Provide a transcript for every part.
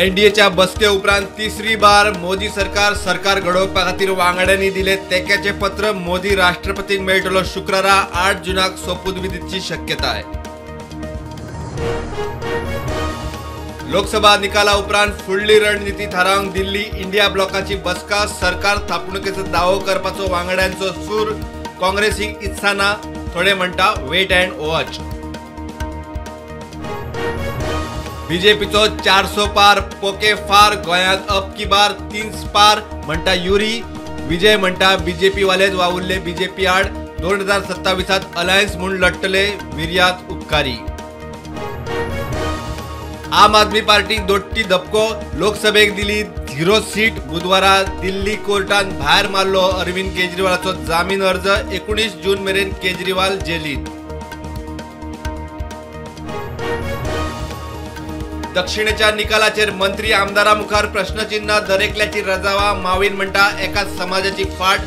एनडीएच्या बसके उपरांत तिसरी बार मोदी सरकार सरकार घडोवपा खातीर वांगड्यांनी दिले तेक्याचे पत्र. मोदी राष्ट्रपतींक मेळटलो शुक्रारा 8 जूनाक सोपूतविधीची शक्यताय. लोकसभा निकाला उपरांत फुडली रणनिती थारावंक दिल्ली इंडिया ब्लॉकाची बसका. सरकार थापणुकेचो दावो करपाचो वांगड्यांचो सूर. काँग्रेसीक इत्सा ना, थोडे म्हणटा वेट अँड वॉच. बीजेपीचो 400 पार पोके फार, गोंयांत अब की बार 3 पार म्हणटा युरी. विजय म्हणटा बीजेपी वालेच वावुरले बीजेपी आड. 2027 अलायन्स म्हूण लढटले, विर्यात उपकारी. आम आदमी पार्टीक दोट्टी धपको, लोकसभेक दिली 0 सीट. बुधवारा दिल्ली कोर्टान भायर मारलो अरविंद केजरीवालाचो जामीन अर्ज. 19 जून मेरेन केजरीवाल जेलीत. दक्षिणेच्या निकालाचेर मंत्री आमदारा मुखार प्रश्नचिन्ह. दरेकल्याची रजावा. मावीन म्हणटा एका समाजाची फाट.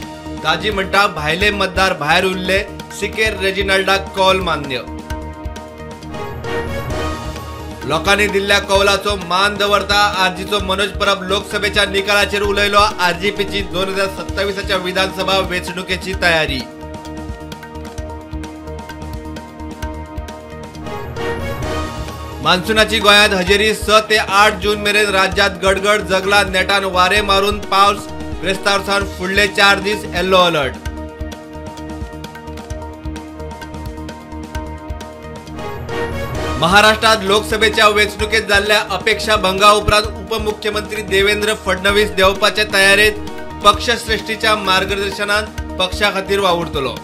दाजी म्हणटा भायले मतदार भायर उरले. सिकेर रेजिनाल्डाक कौल मान्य. लोकांनी दिल्ल्या कौलाचो मान दवरता आरजीचो मनोज परब लोकसभेच्या निकालाचेर उलयलो. आरजीपीची 2027च्या विधानसभा वेंचणुकेची तयारी. मान्सूनाची गोंयांत हजेरी. 6 ते 8 जून मेरेन राज्यात गडगड जगला. नेटान वारे मारून पावस. ब्रेस्तार सावन फुडले 4 दीस येल्लो अलर्ट. महाराष्ट्रात लोकसभेच्या वेंचणुकेत जाल्ल्या अपेक्षा भंगा उपरांत उपमुख्यमंत्री देवेंद्र फडणवीस देंवपाचे तयारेत. पक्षश्रेष्ठीच्या मार्गदर्शनान पक्षा खातीर वावुरतलो.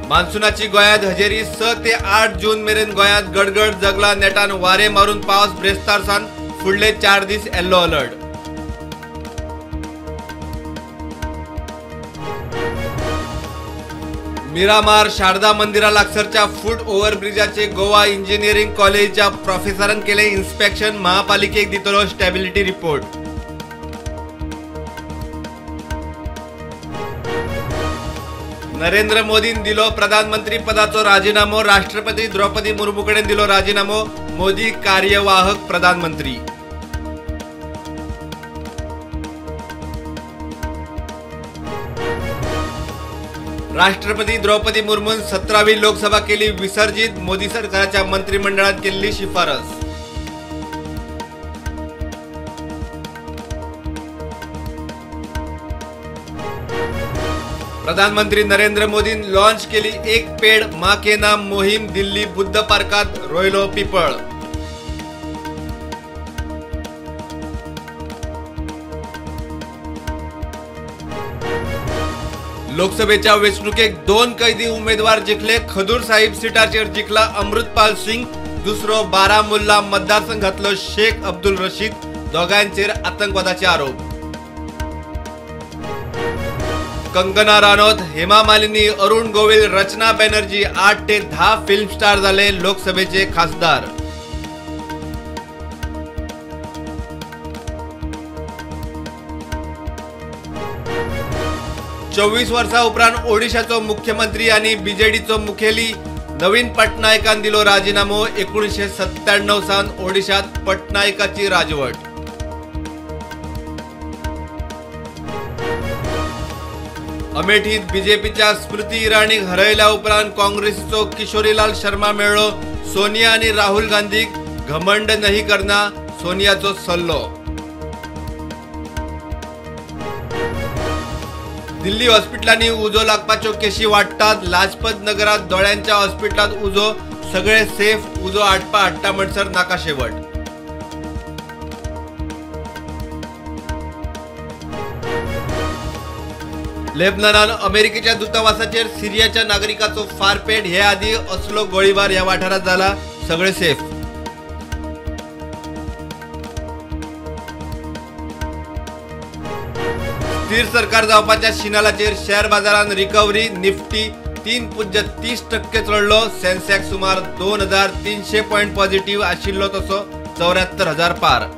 मान्सूनाची गोंयांत हजेरी. 6 ते 8 जून मेरेन गोंयांत गडगड जगला. नेटान वारे मारून पावस. ब्रेस्तार सावन फुडले 4 दीस येल्लो अलर्ट. मिरामार शारदा मंदिरा लागसरच्या फूट ओव्हरब्रिजाचे गोवा इंजिनिअरिंग कॉलेजच्या प्रोफेसरान केले इन्स्पेक्शन. महापालिकेक दितलो स्टॅबिलिटी रिपोर्ट. नरेंद्र मोदीन दिलो प्रधानमंत्री पदाचो राजीनामो. राष्ट्रपती द्रौपदी मुर्मू कडेन दिलो राजीनामो. मोदी कार्यवाहक प्रधानमंत्री. राष्ट्रपती द्रौपदी मुर्मून 17वी लोकसभा केली विसर्जित. मोदी सरकारच्या मंत्रिमंडळात केली शिफारस. प्रधानमंत्री नरेंद्र मोदीन लॉन्च केली एक पेड मां के नाम मोहीम. दिल्ली बुद्ध पार्कात रोयलो पिपळ. लोकसभेच्या वेंचणुकेक 2 कैदी उमेदवार जिखले. खदूर साहिब सीटाचेर जिखला अमृतपाल सिंग, दुसरो बारामुल्ला मतदारसंघातलो शेख अब्दुल रशीद. दोगांचेर आतंकवादाचे आरोप. कंगना रानौत, हेमा मालिनी, अरुण गोविल, रचना बॅनर्जी 8 ते 10 फिल्म स्टार झाले लोकसभेचे खासदार. चोवीस वर्सां उपरांत ओडिशाचो मुख्यमंत्री आनी बीजेडीचो मुखेली नवीन पटनायकान दिलो राजीनामो. 1997 सावन ओडिशात पटनायकाची राजवट. अमेठीत बीजेपीच्या स्मृती इराणीक हरयल्या उपरांत काँग्रेसीचो किशोरीलाल शर्मा मेळ्ळो. सोनिया आनी राहुल गांधीक घमंड नहीं करना, सोनियाचो सल्लो. दिल्ली हॉस्पिटलांनी उजो लागपाच्यो केशी वाडटात. लाजपत नगरात दोळ्यांच्या हॉस्पिटलांत उजो, सगळे सेफ. उजो आटपा हाडटा म्हणसर नाका शेवट. लेबननान अमेरिकेच्या दूतावासाचेर सिरियाच्या नागरिकाचो फारपेट. हे आदी असलो गोळीबार ह्या वाठारांत जाला, सगळे सेफ. स्थिर सरकार जावपाच्या शिनालाचेर शेअर बाजारान रिकव्हरी. निफ्टी 3.30% चडलो. सेन्सेक्स सुमार 2300 पॉयंट पॉझिटिव्ह आशिल्लो तसो 74,000 पार.